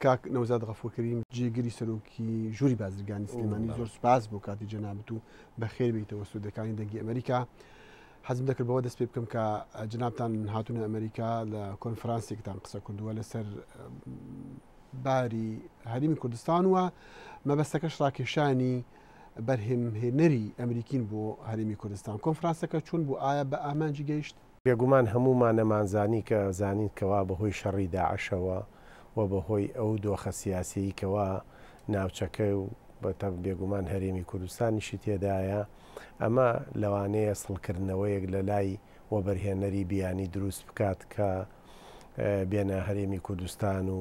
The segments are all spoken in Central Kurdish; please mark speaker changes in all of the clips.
Speaker 1: کاک نەوزاد غەفور کەریم جێگری سەرۆکی ژووری بازرگانی سلێمانی زۆر سوپاس بۆ کاتی جەنابت و بەخێر بیتەوە سوودەکانی دەنگی ئەمریکا. حەزم دەکرد بەوە دەست پێ بکەم کە جنابتان هاتوونە ئەمریکا لە کۆنفرانسێکتان قسە کردووە لەسەر باری هەرمی کوردستان و مەبەستەکەش ڕاکێشانی بەرهەمهێنەری ئەمریکین بۆ هەرێمی کوردستان. کۆنفرانسەکە چۆن بوو ئایا بە ئامانجی گەیشت؟
Speaker 2: بێگومان هەموومان ئەمانزانی کە زانین کەوا بەهۆی شەڕی داعشەوە و بەهۆی ئەو دۆخە سیاسیەی کەوا ناوچەکە و بێگومان هەرێمی کوردستانیشی تێدایە ئەمە لەوانەیە سڵکردنەوەیەک لەلای وەبەرهێنەری بیانی دروست بکات کە بێنە هەرێمی کوردستان و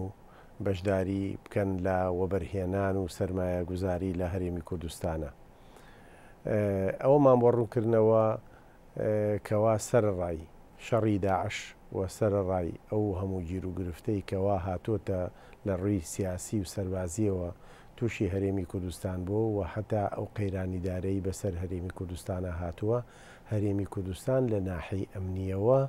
Speaker 2: بەشداری بکەن لە وەبەرهێنان و سەرمایەگوزاری لە هەرێمی کوردستانە. ئەوەمان بۆ ڕوونکردنەوە کەوا سەرەڕای شەڕی داعش و سەرەڕای ئەو هەموو گیروگرفتەی کەوا هاتۆتە لە ڕووی سیاسی و سەربازییەوە تووشی هەرێمی کوردستان بووە و هەتا ئەو قەیرانی دارایی بەسەر هەرێمی کوردستانا هاتووە، هەرێمی کوردستان لە ناحەی ئەمنییەوە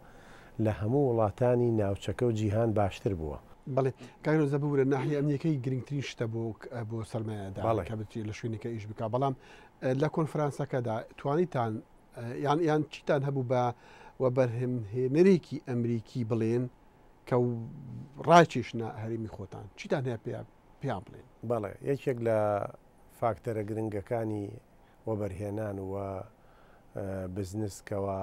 Speaker 2: لە هەموو وڵاتانی ناوچەکە و جیهان باشتر بووە.
Speaker 1: بەڵێ کاک نەوزاد ببورە ناحیە ئەمنیەکەی گرنگترین شتە بۆ بۆ سەرمایەدار کە بچێت لە شوێنێکە ئیش بکا بەڵام لە کۆنفرانسەکەدا توانیتان یان یان چیتان هەبوو بە وەبەرهەمهێنەرێکی ئەمریکی بڵێن کە ڕاکێشنە هەرێمی خۆتان چیتان هەیە پێ پێیان بڵێن؟
Speaker 2: بەڵێ یەکێک لە فاکتەرە گرنگەکانی وەبەرهێنان و بزنس کەوا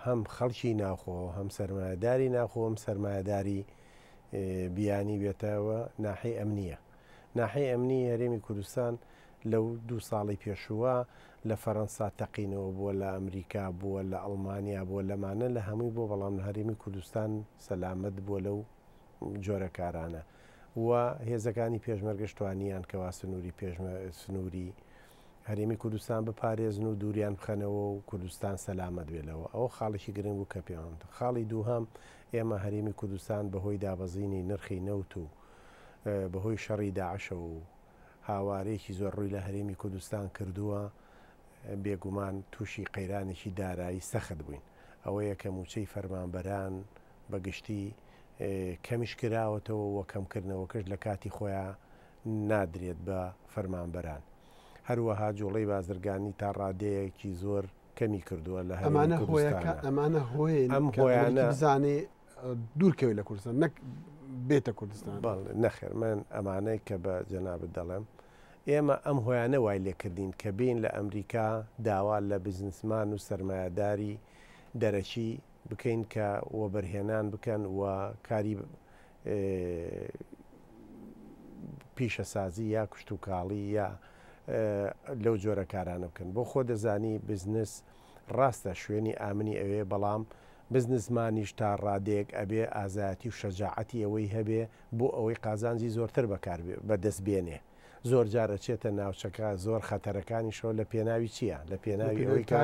Speaker 2: هەم خەڵکی ناوخۆ هەم سەرمایەداری ناوخۆ هەم سەرمایەداری بیانی بێتەوە ناحەی ئەمنیە. ناحەی ئەمنی هەرێمی کوردستان لەو دوو ساڵی پێشووە لە فەرەنسا تەقینەوە بووە لە ئەمریکا بووە لە ئەڵمانیا بووە لەمانە لە هەمووی بووە بەڵام لە هەرێمی کوردستان سەلامەت بووە لەو جۆرە کارانە و هێزەکانی پێشمەرگەش توانیان کەوا سنووری سنووری هەرێمی کوردستان بپارێزن و دووریان بخەنەوە و کوردستان سەلامەت بێ لەوە. ئەوە خاڵێکی گرنگ بوو کە پێمان وت. خاڵی دووهەم، ئێمە هەرێمی کوردستان بەهۆی دابەزینی نرخی نەوت و بەهۆی شەڕی داعشەوە و هاوارێکی زۆر ڕووی لە هەرێمی کوردستان کردووە، بێگومان تووشی قەیرانێکی دارایی سەخت بووین. ئەوەیە کە مووچەی فەرمانبەران بە گشتی کەمیش کراوەتەوە و کەمکردنەوەکەش لە کاتی خۆیا نادرێت بە فەرمانبەران. هەروەها جوڵەی بازرگانی تا ڕادەیەکی زۆر کەمی کردووە لە هەرێمی
Speaker 1: ئەمانە هۆیەکە
Speaker 2: کوردستانا.
Speaker 1: ئەمانە هۆیەن
Speaker 2: ئەم
Speaker 1: کە ئەمریکی
Speaker 2: هۆیانە.
Speaker 1: بزانێ دوور کەوێ لە کوردستان نەک بێتە کوردستان.
Speaker 2: بەڵێ نەخێر من ئەمانەی کە بە جەنابت دەڵێم ئێمە ئەم هۆیانە وای لێکردین کە بێین لە ئەمریکا داوا لە بزنسمان و سەرمایەداری دەرەکی بکەین کە وەبەرهێنان بکەن و کاری پیشەسازی یا کشتوکاڵی یا لەو جۆرە کارانە بکەن بۆ خۆ دەزانی بزنس ڕاستە شوێنی ئامنی ئەوێ بەڵام بزنسمانیش تا ڕادەیەک ئەبێ ئازایەتی و شەجاعەتی ئەوەی هەبێ بۆ ئەوەی قازانجی زۆرتر بەکار بەدەست بێنێ زۆر جار ئەچێتە ناوچەکە زۆر خەتەرەکانیشەوە لە پێناوی چیە؟ لە پێناوی ئەوەی کە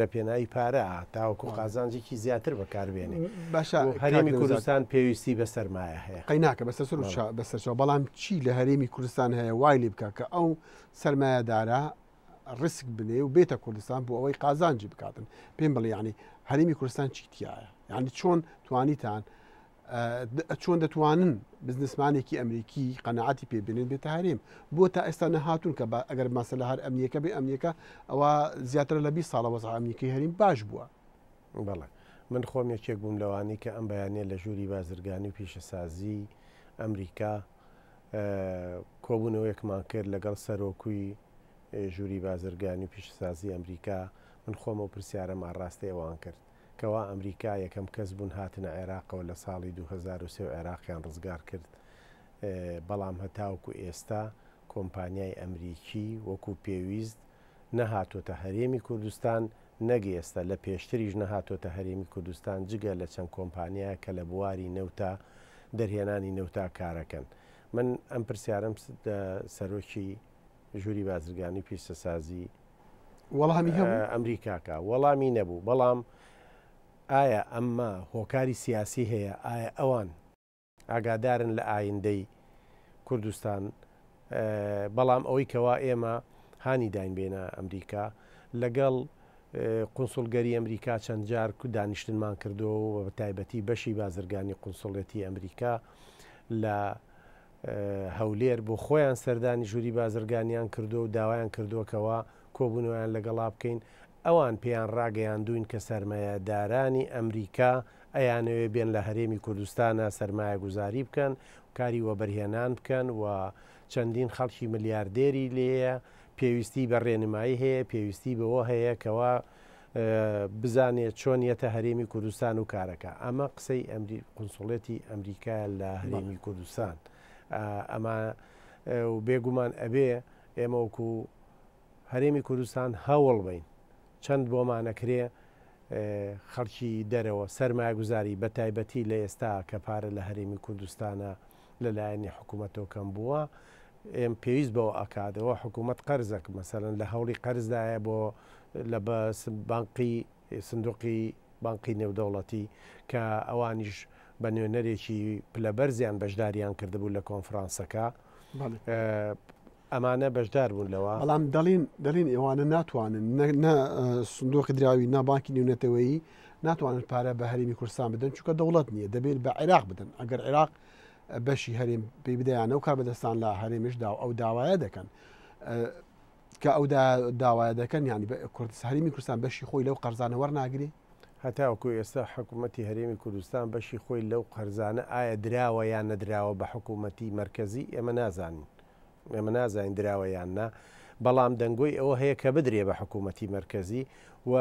Speaker 2: لە پێناوی پارە تاوەکو قازانجێکی زیاتر بەکار بێنێ.
Speaker 1: باشە
Speaker 2: و هەرێمی کوردستان پێویستی بە سەرمایە هەیە.
Speaker 1: قەیناکە بەسەر سەر و بەسەر چاو، بەڵام چی لە هەرێمی کوردستان هەیە وای لێ بکا کە ئەو سەرمایەدارە ڕیسک بنێ و بێتە کوردستان بۆ ئەوەی قازانجی بکاتن؟ پێم بڵێ یعنی هەرێمی کوردستان چی تایە؟ یعنی چۆن توانیتان چۆن دەتوانن بزنسمانێکی ئەمریکی قەنەعاتی پێ بێنێت بێتە هەرێم بۆ تا ئێستا نەهاتوون کە ئەگەر مەسەلە هەر ئەمنیەکە بێ ئەمنیەکە ئەوە زیاتر لە 20 ساڵە وەزع ئەمنیەکەی هەریم باش بووە.
Speaker 2: بەڵێ من خۆم یەکێک بووم لەوانەی کە ئەم بەیانە لە ژووری بازرگانی و پیشەسازی ئەمریکا کۆبوونەوەیەکمان کرد لەگەڵ سەرۆکوی ژووری بازرگانی و پیشەسازی ئەمریکا من خۆم ئەو پرسیارەم ئاڕاستەی ئەوان کرد کەوا ئەمریکا یەکەم کەس بوون هاتنە عێراقەوە لە ساڵی 2003 و عێراقیان ڕزگار کرد بەڵام هەتاوەکو ئێستا کۆمپانیای ئەمریکی وەکو پێویست نەهاتۆتە هەرێمی کوردستان نەک ئێستا لە پێشتریش نەهاتۆتە هەرێمی کوردستان جگە لە چەند کۆمپانیایەک کە لە بواری نەوتا دەرهێنانی نەوتا کارەکەن من ئەم پرسیارەم لە سەرۆکی ژووری بازرگانی و پیشەسازی
Speaker 1: وەڵامی هەبوو؟
Speaker 2: ئەمریکا کە وەڵامی نەبوو بەڵام ئایا ئەمە هۆکاری سیاسی هەیە ئایا ئەوان ئاگادارن لە ئایندەی کوردستان بەڵام ئەوەی کەوا ئێمە هانی داین بێنە ئەمریکا لەگەڵ قونسڵگەری ئەمریکا چەند جار دانیشتنمان کردەوە و بە تایبەتی بەشی بازرگانی قونسڵێتی ئەمریکا لە هەولێر بۆ خۆیان سەردانی ژووری بازرگانیان کردووە و داوایان کردووە کەوا کۆبوونەوەیان لەگەڵا بکەین، ئەوان پێیان ڕاگەیاندووین کە سەرمایەدارانی ئەمریکا ئەیانەوێ بێن لە هەرێمی کوردستانا سەرمایەگوزاری بکەن و کاری وەبەرهێنان بکەن و چەندین خەڵکی ملیاردێری لێیە، پێویستی بە ڕێنمایی هەیە، پێویستی بەوە هەیە کەوا بزانێ چۆن یەتە هەرێمی کوردستان و کارەکە. ئەمە قسەی قونسوڵێتی ئەمریکایە لە هەرێمی کوردستان. ئەمە و بێگومان ئەبێ ئێمە وەکو هەرێمی کوردستان هەوڵ بەین چەند بۆمانەکرێ خەڵکی دەرەوە سەرمایەگوزاری بە تایبەتی لە ئێستا کە پارە لە هەرێمی کوردستانە لەلایەنی حکوومەتەوە کەم بووە ئێم پێویست بەوە ئەکاتەوە حکوومەت قەرزەک مەسەلەن لە هەوڵی قەرزدایە بۆ لە بانقی سندوقی بانقی نێودەوڵەتی کە ئەوانیش بە نوێنەرێکی پلەبەرزیان بەشداریان کردبوو لە کۆنفرانسەکە ئەمانە بەشدار بوون لەوە.
Speaker 1: بەڵام دەڵین دەڵین ئێوانە ناتوانن نە سندوقی دراوی نە بانکی نێونەتەوەیی ناتوانن پارە بە هەرێمی کوردستان بدەن چونکە دەوڵەت نییە دەبێت بە عێراق بدەن ئەگەر عێراق بەشی هەرێم پێی بدەیانە و کار بەدەستان لە هەرێمیشدا و ئەو داوایە دەکەن کە ئەو داوایە دەکەن ینی کوردستان هەرێمی کوردستان بەشی خۆی لەو قەرزانە وەرناگری
Speaker 2: هەتاوەکو ئێستا حکوومەتی هەرێمی کوردستان بەشی خۆی لەو قەرزانە ئایا دراوە یان نەدراوە بە حکوومەتی مەرکەزی ئێمە نازانین. ئێمە نازانین دراوە یان نا، بەڵام دەنگۆی ئەوە هەیە کە بدرێ بە حکوومەتی مەرکەزی و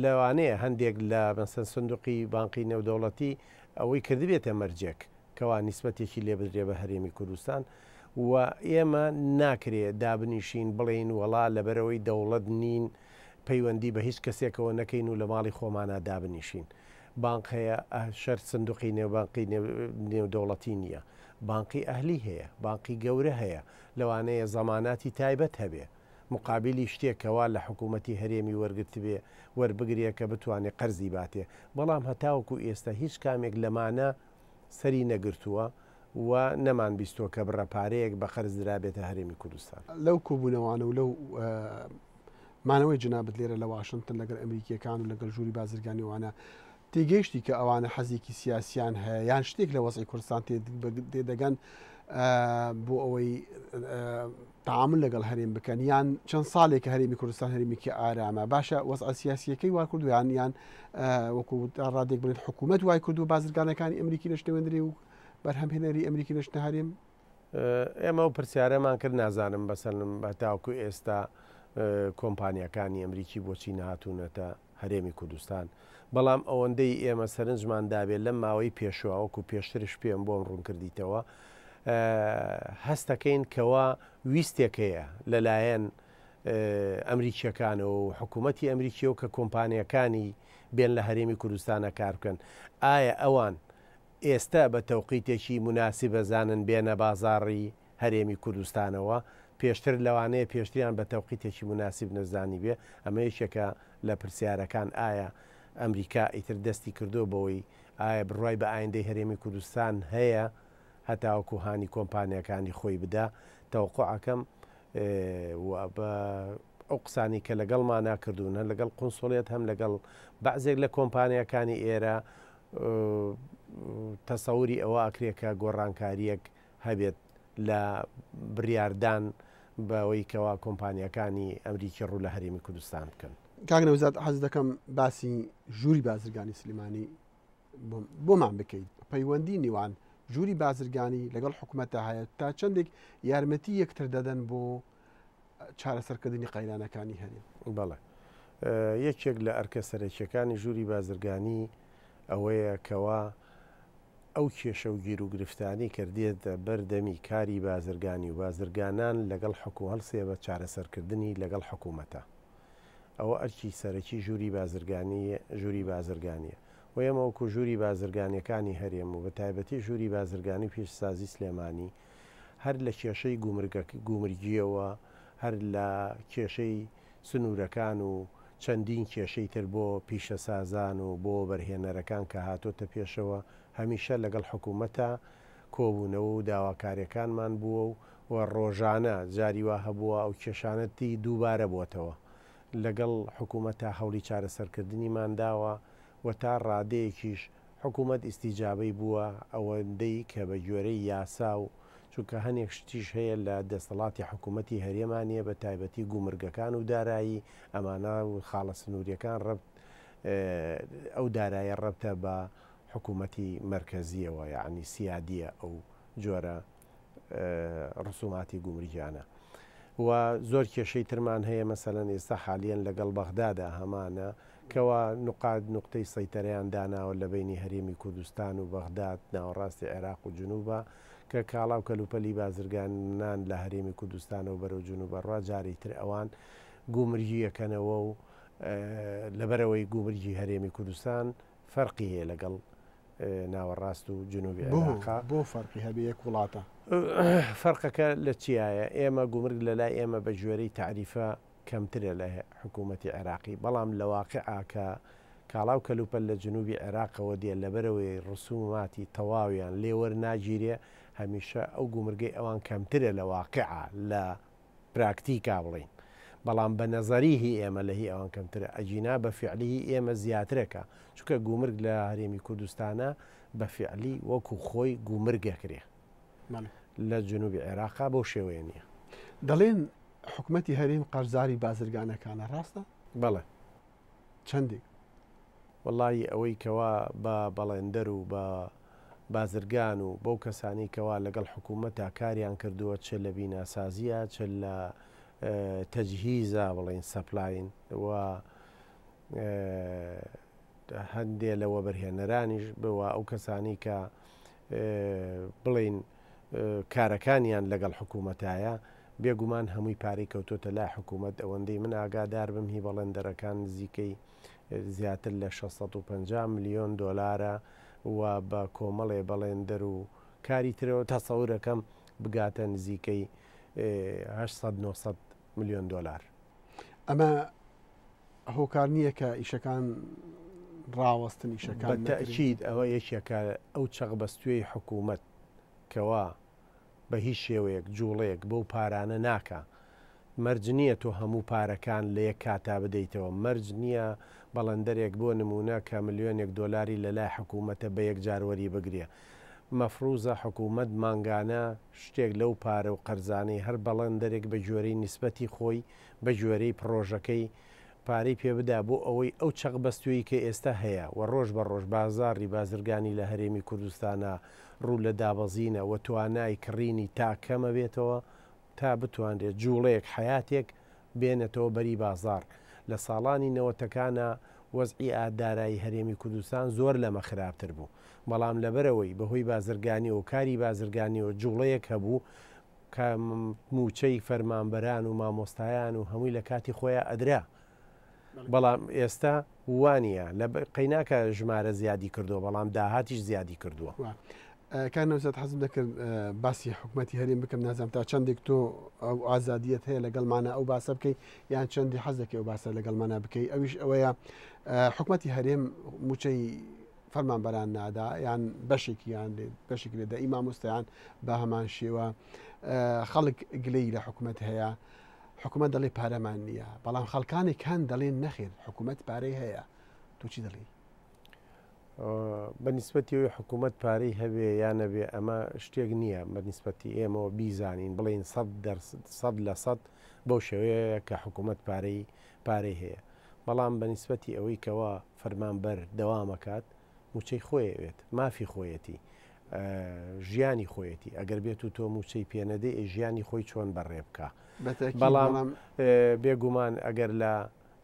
Speaker 2: لەوانەیە هەندێک لە مەسەن سندوقی بانقی نێودەوڵەتی ئەوەی کردبێتە مەرجێک کەوا نیسبەتێکی لێ بدرێ بە هەرێمی کوردستان و ئێمە ناکرێ دابنیشین بڵێین وەڵا لەبەرئەوەی دەوڵەت نین پەیوەندی بە هیچ کەسێکەوە نەکەین و لە ماڵی خۆمانا دابنیشین. بانق هەیە شەرت سندوقی نێو بانقی نێودەوڵەتی نییە. بانقی ئەهلی هەیە، بانقی گەورە هەیە، لەوانەیە زەماناتی تایبەت هەبێ مقابلی شتێک کەوا لە حکوومەتی هەرێمی وەرگرتبێ وەربگرێ کە بتوانێ قەرزی باتێ، بەڵام هەتاوەکو ئێستا هیچ کامێک لەمانە سەری نەگرتووە و نەمان بیستووە کە بڕە پارەیەک بە قەرز درابێتە هەرێمی کوردستان.
Speaker 1: لەو کۆبوونەوانە و لەو مانەوەی جەنابت لێرە لە واشنتن لەگەڵ ئەمریکییەکان و لەگەڵ ژووری بازرگانی وانە تێگەیشتی کە ئەوانە حەزێکی سیاسیان هەیە یان شتێک لە وەزعی کوردستان تێدەگەن بۆ ئەوەی تعامل لەگەڵ هەرێم بکەن یان چەند ساڵێک هەرێمی کوردستان هەرێمێکی ئارامە باشە وەزع سیاسیەکەی وا کردو یان یان وەکو ڕادێک بڵێن حکوومەت وای کردو بازرگانەکانی ئەمریکی نەشتەوەندرێ و بەرهەمهێنەری ئەمریکی نەشتە هەرێم
Speaker 2: ئێمە ئەو پرسیارەمان کرد نازانم بەسەرم هەتاوەکو ئێستا کۆمپانیاکانی ئەمریکی بۆچی نەهاتوونەتە هەرێمی کوردستان بەڵام ئەوەندەی ئێمە سەرنجمان دابێت لەم ماوەی پێشوە وەکو پێشترش پێم بۆم ڕوونکردیتەوە هەستەکەین کەوا ویستێک هەیە لەلایەن ئەمریکیەکانەوە و حکوومەتی ئەمریکیەوە کە کۆمپانیەکانی بێن لە هەرێمی کوردستانە کار بکەن ئایا ئەوان ئێستە بە تەوقیتێکی موناسب ئەزانن بێنە بازاڕی هەرێمی کوردستانەوە، پێشتر لەوانەیە پێشتریان بە تەوقیتێکی موناسب نەزانیبێ، ئەمە یەکێکە لە پرسیارەکان ئایا ئەمریکا ئیتر دەستی کردووە بەوەی ئایا بڕوای بە ئایندەی هەرێمی کوردستان هەیە هەتاوەکو هانی کۆمپانیاکانی خۆی بدا، تەوەقوع ئەکەم و بە ئەو قسانەی کە لەگەڵمانا کردوون هەم لەگەڵ قونسوڵیەت هەم لەگەڵ بەعزێک لە کۆمپانیاکانی ئێرە تەسەوری ئەوە ئەکرێ کە گۆڕانکارییەک هەبێت لە بڕیاردان بەوەی کەوا کۆمپانیاکانی ئەمریکی ڕوو لە هەرێمی کوردستان بکەن.
Speaker 1: کاک نەوزاد حەز دەکەم باسی ژووری بازرگانی سلێمانی بۆمان بکەیت پەیوەندی نێوان ژووری بازرگانی لەگەڵ حکوومەتە هەیە تا چەندێک یارمەتی یەکتر دەدەن بۆ چارەسەرکردنی قەیرانەکانی هەرێم.
Speaker 2: بەڵێ. یەکێک لە ئەرکە سەرەکیەکانی ژووری بازرگانی ئەوەیە کەوا ئەو کێشە و گیروگرفتانەی کە دێتە بەر دەمی کاری بازرگانی و بازرگانان لەگەڵ حکو هەڵسێ بە چارەسەرکردنی لەگەڵ حکوومەتە. ئەوە ئەرکی سەرەکی ژووری بازرگانی ژووری بازرگانیە. و ئێمە وەکوو ژووری بازرگانیەکانی هەرێم و بە تایبەتی ژووری بازرگانی و پیشەسازی سلێمانی هەر لە کێشەی گومرگییەوە، هەر لە کێشەی سنوورەکان و چەندین کێشەی تر بۆ پیشەسازان و بۆ وەبەرهێنەرەکان کە هاتۆتە پێشەوە، هەمیشە لەگەڵ حکوومەتا کۆبوونەوە و داواکارییەکانمان بووە و و ڕۆژانە جاری وا هەبووە ئەو کێشانە تی دووبارە بۆتەوە. لەگەڵ حکوومەتا هەوڵی چارەسەرکردنیمان داوە و تا ڕادەیەکیش حکوومەت ئیستیجابەی بووە ئەوەندەی کە بە گوێرەی یاسا و چونکە هەنێک شتیش هەیە لە دەستەڵاتی حکوومەتی هەرێما نییە بە تایبەتی گومرگەکان و دارایی ئەمانە و خاڵە سنووریەکان ڕەبت ئەو دارایە ڕەبتە بە حکوومەتی مەرکەزیەوە یەعنی سیادیە ئەو جۆرە ڕسوماتی گومرگیانە و زۆر کێشەی ترمان هەیە مەسەلەن ئێستا حالیەن لەگەڵ بەغدادا هەمانە کەوا نوقات نوقتەی سەیتەرەیان داناوە لە بەینی هەرێمی کوردستان و بەغداد ناوەڕاستی عێراق و جنوبا کە کاڵا و کەلوپەلی بازرگانان لە هەرێمی کوردستانەوە بەرەو جنوب ئەڕوا جارێی تر ئەوان گومرگی ئەکەنەوە و لەبەرئەوەی گومرگی هەرێمی کوردستان فەرقی هەیە لەگەڵ ناوەڕاست و جنوبی عێراقا.
Speaker 1: بۆ فەرقی هەبێ یەک وڵاتە؟
Speaker 2: فەرقەکە لە چیایە؟ ئێمە گومرگ لە لای ئێمە بە گوێرەی تەعریفە کەمترە لە حکوومەتی عێراقی، بەڵام لە واقیعا کە کاڵا و کەلوپەل لە جنوبی عێراقەوە دێ لەبەرئەوەی ڕسوماتی تەواویان لێ وەرناگیرێ هەمیشە ئەو گومرگەی ئەوان کەمترە لە واقیعا لە پراکتیکا بڵێین بەڵام بە نەزەری هی ئێمە لە هی ئەوان کەمترە ئەگینا بە فیعلی هی ئێمە زیاترەکە چونکە گومرگ لە هەرێمی کوردستانا بە فیعلی وەکو خۆی گومرگ ئەکرێ لە جنوبی عێراقا بەو شێوەیە نییە.
Speaker 1: دەڵێن حکومەتی هەرێم قەرزاری بازرگانەکانە ڕاستە؟
Speaker 2: بەڵێ.
Speaker 1: چەندێک؟
Speaker 2: وەڵایی ئەوەی کەوا بە بەڵێندەر و بە بازرگان و بەو کەسانەی کەوا لەگەڵ حکوومەتا کاریان کردووە چ لە بیناسازییا چ لە تەجهیزا بڵێین سەپلاین و هەندێ لە وەبەرهێنەرانیش بوە ئەو کەسانی کە بڵێین کارەکانیان لەگەڵ حکوومەتایە بێگومان هەمووی پارەی کەوتۆتە لای حکوومەت ئەوەندەی من ئاگادار بم هی بەڵێندەرەکان نزیکەی زیاتر لە 650 ملیۆن دۆلارە و بە کۆمەڵێ بەڵێندەر و کاری ترەوە تەسەورەکەم بگاتە نزیکەی 800 900 ملیۆن دۆلار.
Speaker 1: ئەمە هۆکار نییە کە ئیشەکان ڕاوەستن ئیشەکان
Speaker 2: بە تەئکید ئەوە یەکێکە ئەو چەقبەستوویەی حکوومەت کەوا بە هیچ شێوەیەک جوڵەیەک بەو پارانە ناکا. مەرج نییە تۆ هەموو پارەکان لە یەک کاتا بدەیتەوە، مەرج نییە بەڵێندەرێک بۆ نموونە کە ملیۆنێک دۆلاری لە لای حکوومەتە بە یەکجار وەری بگرێ. مەفروزە حکوومەت مانگانە شتێک لەو پارە و قەرزانەی هەر بەڵێندەرێک بە گوێرەی نیسبەتی خۆی، بە گوێرەی پڕۆژەکەی پارەی پێ بدا بۆ ئەوەی ئەو چەقبەستوویی کە ئێستا هەیە و ڕۆژ بە ڕۆژ بازاڕی بازرگانی لە هەرێمی کوردستانا ڕوو لە دابەزینە و توانای کڕینی تاک کەمەبێتەوە تا بتوانرێت جوڵەیەک حەیاتێک بێنێتەوە بەری بازاڕ. لە ساڵانی نەوەتەکانا وەزعی دارایی هەرێمی کوردستان زۆر لەمە خراپتر بوو بەڵام لەبەرئەوەی بەهۆی بازرگانیەوە و کاری بازرگانیەوە جوڵەیەک هەبوو کە مووچەی فەرمانبەران و مامۆستایان و هەمووی لە کاتی خۆیا ئەدرا بەڵام ئێستا وانە لە قەیناکە ژمارە زیادی کردووە بەڵام داهاتیش زیادی کردووە.
Speaker 1: کاک نەوزاد حەزم دەکرد باسی حکومەتی هەرێم بکەم نازانم تا چەندێک تۆ ئەو ئازادیەت هەیە لەگەڵمانە ئەو باسە بکەی یان چەندی حەز دەکەی ئەو باسە لەگەڵمانە بکەی ئەویش ئەوەیە حکومەتی هەرێم موچەی فەرمانبەران نادا یان بەشێکیان بەشێک لێ دەئی مامۆستایان بە هەمان شێوە خەڵک گلەی لە حکوومەت هەیە حکوومەت دەڵێ پارەمان نییە بەڵام خەڵکانێک هەن دەڵێن نەخێر حکوومەت پارەی هەیە تۆ چی دەڵێی؟
Speaker 2: بە نیسبەتی ئەوەی حکوومەت پارەی هەبێ یا نەبێ ئەمە شتێک نییە بە نیسبەتی ئێمەوە بیزانین بڵێین 100% بەو شێوەیە کە حکوومەت پارەی پارەی هەیە بەڵام بە نیسبەتی ئەوەی کەوا فەرمانبەر دەوامەکات موچەی خۆی ئەوێت مافی خۆیەتی ژیانی خۆیەتی ئەگەر بێت و تۆ موچەی پێنەدەی ئەی ژیانی خۆی چۆن بەڕێ بکا بەڵام بێگومان ئەگەر لە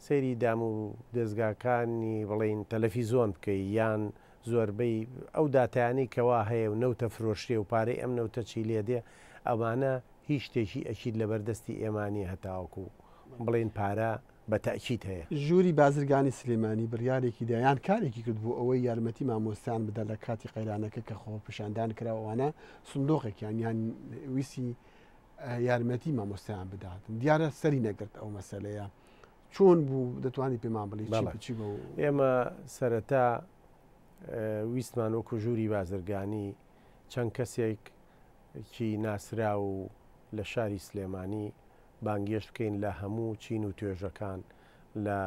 Speaker 2: سەیری دام و دەزگاکانی بڵێین تەلەفیزۆن بکەی یان زۆربەی ئەو داتایانەی کەوا هەیە و نەوتە فرۆشرێ و پارەی ئەم نەوتە چی لێ دێ ئەمانە هیچ شتێکی ئەکید لەبەر دەستی ئێمە نیە هەتاوەکو بڵێین پارە بە تەئکید هەیە.
Speaker 1: ژووری بازرگانی سلێمانی بڕیارێکی دا یان کارێکی کرد بۆ ئەوەی یارمەتی مامۆستایان بدا لە کاتی قەیرانەکە کە خۆپیشاندان کرا و ئەوانە سندۆقێکیان یان ویستی یارمەتی مامۆستایان بدات دیارە سەری نەگرت ئەو مەسەلەیە چۆن بوو دەتوانی پێمان بڵێی چی
Speaker 2: بەڵێ
Speaker 1: چی بەو
Speaker 2: ئێمە سەرەتا ویستمان وەکو ژووری بازرگانی چەند کەسێک کی ناسراو و لە شاری سلێمانی بانگێشت بکەین لە هەموو چین و توێژەکان لە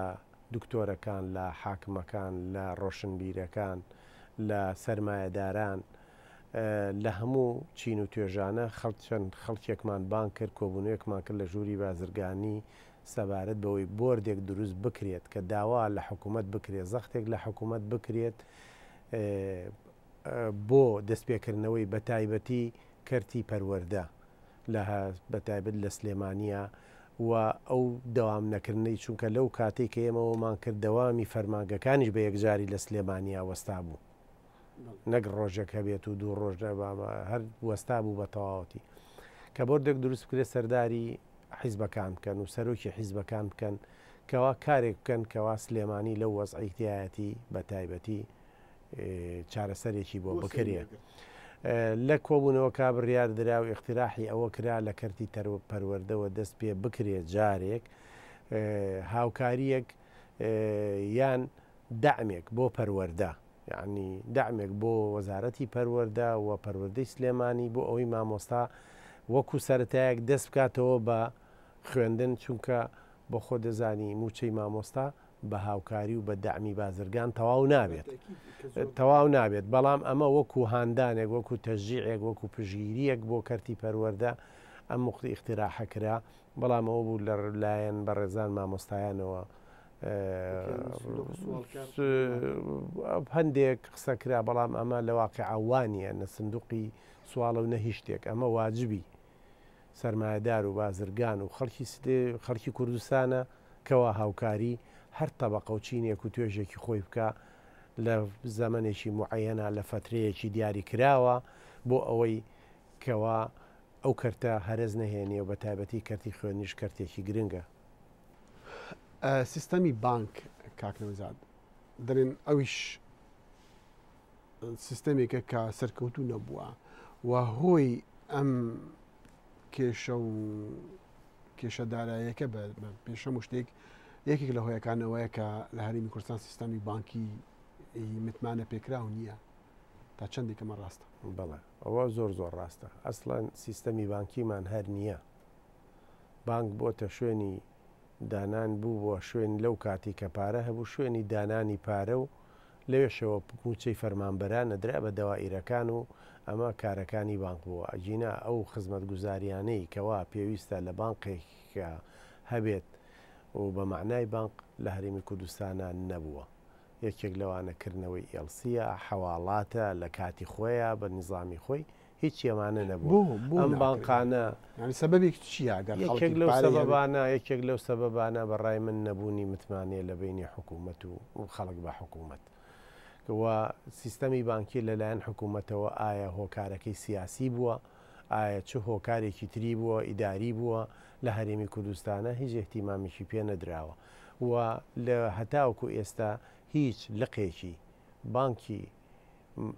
Speaker 2: دکتۆرەکان لە حاکمەکان لە ڕۆشنبیرەکان لە سەرمایەداران. لە هەموو چین و توێژانە خەڵک چەند خەڵکێکمان بانگ کرد، کۆبوونەوەیەکمان کرد لە ژووری بازرگانی سەبارەت بەوەی بۆردێک دروست بکرێت کە داوا لە حکوومەت بکرێت، زەختێک لە حکوومەت بکرێت بۆ دەستپێکردنەوەی بەتایبەتی کەرتی پەروەردە لە بەتایبەت لە سلێمانییە و ئەو دەوام نەکردنەی چونکە لەو کاتەی کە ئێمە وەمان کرد دەوامی فەرمانگەکانیش بە یەکجاری لە سلێمانییە وەستابوو. نەک ڕۆژێک هەبێت و دوو ڕۆژ هەر وەستا بوو بە تەواوەتی کە بۆردێک دروست بکرێت سەرداری حیزبەکان بکەن و سەرۆکی حیزبەکان بکەن کەوا کارێک بکەن کەوا سلێمانی لەو وەزعی تایەتی بە تایبەتی چارەسەرێکی بۆ بکرێت. لە کۆبوونەوەکە بڕیار درا و اقتراحی ئەوە کرا لە کەرتی پەروەردەوە دەست پێ بکرێت جارێک هاوکاریەک یان دەعمێک بۆ پەروەردە یەعنی دەعمێک بۆ وەزارەتی پەروەردە و پەروەردەی سلێمانی بۆ ئەوەی مامۆستا وەکو سەرەتایەک دەست بکاتەوە بە خوێندن چونکە بۆ خۆ دەزانی موچەی مامۆستا بە هاوکاری و بە دەعمی بازرگان تەواو نابێت تەواو نابێت بەڵام ئەمە وەکو هاندانێک وەکو تەشجیعێک وەکو پشگیریەک بۆ کەرتی پەروەردە ئەم مختی ئیختیراحە کرا بەڵام ئەوە بوو لە لایەن بەڕێزان مامۆستایانەوە هەندێک قسە کرا بەڵام ئەمە لە واقعا وانە نە سندوقی سواڵە و نە هیچ شتێک ئەمە واجبی سرمایهدار و بازرگان و خەڵکی خەڵکی کوردستانە کەوا هاوکاری هەر تەبقە و چینێک و توێژێکی خۆی بکە لە زەمنێکی معەنە لە فترەیەکی دیاری کراوە بۆ ئەوەی کەوا ئەو کەرتە هەرەس نەهێنێ و بە تایبەتی کەرتی خوێندنیش کەرتێکی گرنگە.
Speaker 1: سیستەمی بانک کاک نەوزاد دەڵێن ئەویش سیستەمێکە کە سەرکەوتوو نەبووە و هۆی ئەم کێشە و کێشە دارایەکە بە پێش هەموو شتێک یەکێک لە هۆیەکانەوەیە کە لە هەرێمی کوردستان سیستەمی بانکی متمانە پێکراو نییە تا چەندێک ئەمە ڕاستە؟
Speaker 2: بەڵێ ئەوە زۆر زۆر ڕاستە ئەسڵەن سیستەمی بانکیمان هەر نییە بانک بۆتە شوێنی دانان بوو بۆ شوێن لەو کاتی کە پارە هەبوو شوێنی دانانی پارە و لەوێشەوە مووچەی فەرمانبەران ئەدرا بە دەوائیرەکان و ئەمە کارەکانی بانق بووە ئەگینا ئەو خزمەتگوزاریانەی کەوا پێویستە لە بانقێکا هەبێت و بە مەعنای بانق لە هەرێمی کوردستانا نەبووە یەکێک لەوانە کردنەوەی ئێڵسیە، حەواڵاتە لە کاتی خۆیا بە نیزامی خۆی، هیچی ئەمانە نەبووە.
Speaker 1: بۆ بۆ
Speaker 2: ئەم
Speaker 1: ناکرێ؟
Speaker 2: بانقانە
Speaker 1: یانی سەبەبێک چییە ئەگەر
Speaker 2: یەکێک
Speaker 1: خەڵکی
Speaker 2: لەو
Speaker 1: پارەی هەبێ؟
Speaker 2: سەبەبانە یەکێک لەو سەبەبانە بە ڕای من نەبوونی متمانەیە لە بەینی حکوومەت و خەڵک بە حکوومەت و سیستەمی بانکی لە لایەن حکوومەتەوە ئایا هۆکارەکەی سیاسی بووە ئایا چ هۆکارێکی تری بووە ئیداری بووە لە هەرێمی کوردستانە هیچ ئیهتیمامێکی پێ نەدراوە و لە هەتاوەکو ئێستا هیچ لقێکی بانکی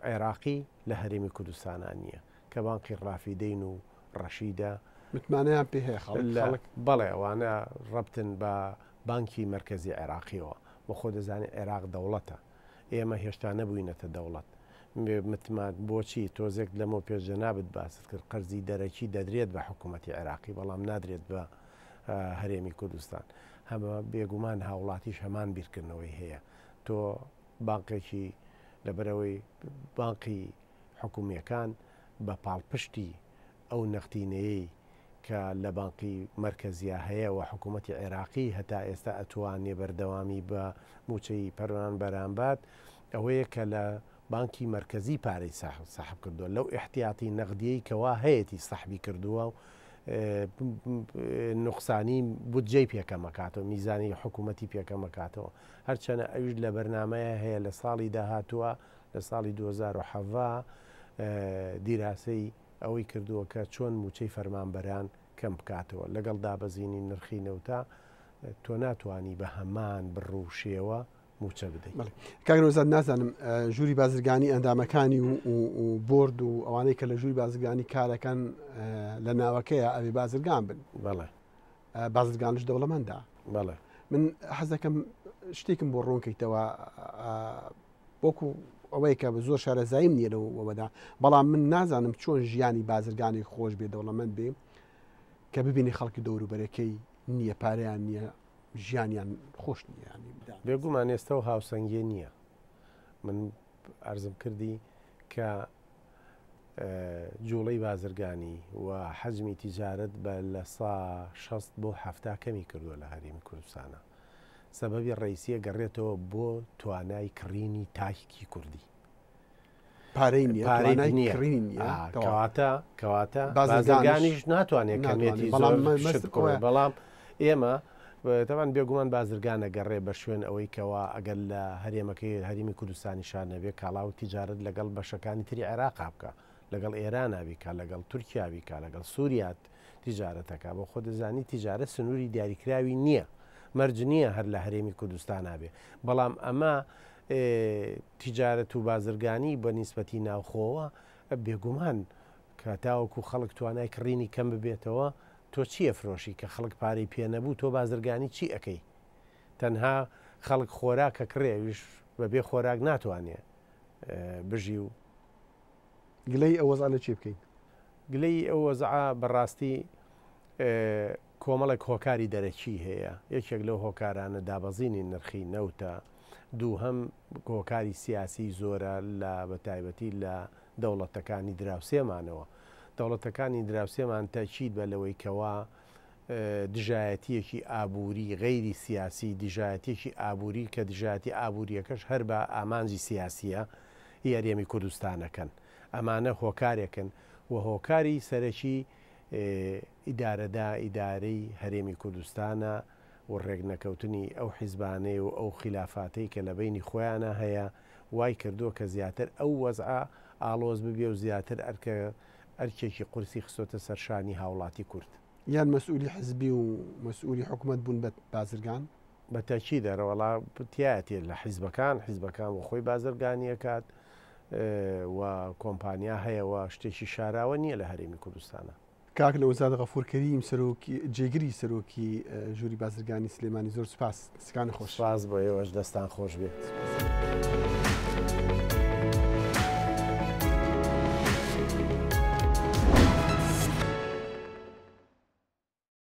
Speaker 2: عێراقی لە هەرێمی کوردستانا نییە کە بانقی ڕافیدەین و ڕەشیدە.
Speaker 1: متمانەیان پێ هەیە خەڵک
Speaker 2: لە
Speaker 1: خەڵک.
Speaker 2: بەڵێ ئەوانە ڕەبتن بە بانکی مەرکەزی عێراقیەوە و خۆ دەزانی عێراق دەوڵەتە ئێمە هێشتا نەبووینەتە دەوڵەت متمان بۆچی تۆزێک لەمەو پێش جەنابت باست کرد قەرزی دەرەکی دەدرێت بە حکوومەتی عێراقی بەڵام نادرێت بە هەرێمی کوردستان هەمە بێگومان هاوڵاتیش هەمان بیرکردنەوەی هەیە تۆ بانقێکی لەبەرئەوەی بانقی حکومییەکان بە پاڵپشتی ئەو نەختینەیەی کە لە بانقی مەرکەزیا هەیە و حکوومەتی عێراقی هەتا ئێستا ئەتوانێ بەردەوامی بە مووچەی پەرمانبەران بات ئەوەیە کە لە بانکی مەرکەزی پارەی سەحب کردووە لەو ئیحتیاتی نەغدیەی کەوا هەیەتی سەحبی کردووە و نوقسانی بودجەی پێکەمەکاتەوە میزانی حکوومەتی پێکەمەکاتەوە هەرچەنە ئەویش لە بەرنامەیە هەیە لە ساڵی داهاتووە لە ساڵی 2017 دیراسەی ئەوەی کردووە کە چۆن مووچەی فەرمانبەران کەم بکاتەوە لەگەڵ دابەزینی نرخی نەوتا تۆ ناتوانی بە هەمان بڕ و شێوە مووچە بدەیت.
Speaker 1: بەڵێ کاک نەوزاد نازانم ژووری بازرگانی ئەندامەکانی و بۆرد و ئەوانەی کە لە ژووری بازرگانی کارەکەن لە ناوەکەیە ئەوێ بازرگان بن.
Speaker 2: بەڵێ.
Speaker 1: بازرگانش دەوڵەمەندە.
Speaker 2: بەڵێ.
Speaker 1: من حەزەکەم شتێکم بۆ ڕوون کەیتەوە وەکو ئەوەی کە زۆر شارەزاییم نییە لەوەدا بەڵام من نازانم چۆن ژیانی بازرگانی خۆش بێ دەوڵەمەند بێ کە ببینی خەڵکی دەوروبەرەکەی نییە پارەیان نییە ژیانیان خۆش نییە ینی
Speaker 2: بێگومان ئێستا و هاوسەنگیە نییە من ئەرزم کردی کە جوڵەی بازرگانی و حەجمی تیجارەت بە 60% بۆ 70 کەمی کردووە لە هەرێمی کوردستانە. سەبەبی ڕئیسیە گەڕێتەوە بۆ توانای کڕینی تاکی کوردی.
Speaker 1: پارەی نییە،
Speaker 2: پارەی
Speaker 1: توانای
Speaker 2: نییە.
Speaker 1: کڕینی نییە. تەواو.
Speaker 2: کەواتە
Speaker 1: بازرگانیش
Speaker 2: بازرگانیش ناتوانێت
Speaker 1: ناتوانێت.
Speaker 2: کەمێتی
Speaker 1: بەڵام
Speaker 2: زۆر
Speaker 1: مەست
Speaker 2: شت بکڕێت.
Speaker 1: ئەوەیە.
Speaker 2: بەڵام ئێمە تەبعەن بێگومان بازرگانە گەڕێ بە شوێن ئەوەی کەوا ئەگەر لە هەرێمەکەی هەرێمی کوردستانیشا نەبێ کاڵا و تیجارەت لەگەڵ بەشەکانی تری عێراقا بکا، لەگەڵ ئێرانا بیکا، لەگەڵ تورکیا بیکا، لەگەڵ سووریا تیجارەتەکا. بۆ خۆ دەزانی تیجارەت سنووری دیاریکراوی نییە، مەرج نییە هەر لە هەرێمی کوردستانا بێ. بەڵام ئەمە تیجارەت و بازرگانی بە نیسبەتی ناوخۆوە بێگومان کە تاوەکو خەڵک توانای کڕینی کەم ببێتەوە تۆ چی ئەفرۆشی کە خەڵک پارەی پێ نەبوو تۆ بازرگانی چی ئەکەی تەنها خەڵک خۆراک ئەکڕێ ئەویش بەبێ خۆراک ناتوانێ بژی و
Speaker 1: گلەیی ئەو وەزعە لە کێ بکەین؟
Speaker 2: گلەیی ئەو وەزعە بەڕاستی کۆمەڵێک هۆکاری دەرەکی هەیە، یەکێک لەو هۆکارانە دابەزینی نرخی نەوتە، دووهەم هۆکاری سیاسی زۆرە لە بەتایبەتی لە دەوڵەتەکانی دراوسێمانەوە. دەوڵەتەکانی دراوسێمان تەئکید بە لەوەی کەوا دژایەتییەکی ئابووری غەیری سیاسی، دژایەتییەکی ئابووری کە دژایەتی ئابوورییەکەش هەر بە ئامانجی سیاسییە ی هەرێمی کوردستانەکەن. ئەمانە هۆکارێکن و هۆکاری سەرەکی ئیدارەدا ئیدارەی هەرێمی کوردستانە و ڕێکنەکەوتنی ئەو حیزبانەی و ئەو خیلافاتەی کە لە بەینی خۆیانا هەیە وای کردووە کە زیاتر ئەو وەزعە ئاڵۆز ببێ و زیاتر ئەرکە ئەرکێکی قورسی خستۆتە سەر شانی هاوڵاتی کورد.
Speaker 1: یان مەسئولی حزبی و مەسئولی حکومەت بوون بە بازرگان؟
Speaker 2: بە تەئکید ئەرەوەڵا تیایەتی لە حیزبەکان، حیزبەکان بۆ خۆی بازرگانی ئەکات و کۆمپانیا هەیە و شتێکی شاراوە نییە لە هەرێمی کوردستانا.
Speaker 1: کاک نەوزاد غەفور کەریم سەرۆکی جێگری سەرۆکی ژووری بازرگانی سلێمانی زۆر سوپاس. دەستەکانت خۆش.
Speaker 2: سوپاس بۆ ئێوەش دەستان خۆش بێت.
Speaker 1: سوپاس.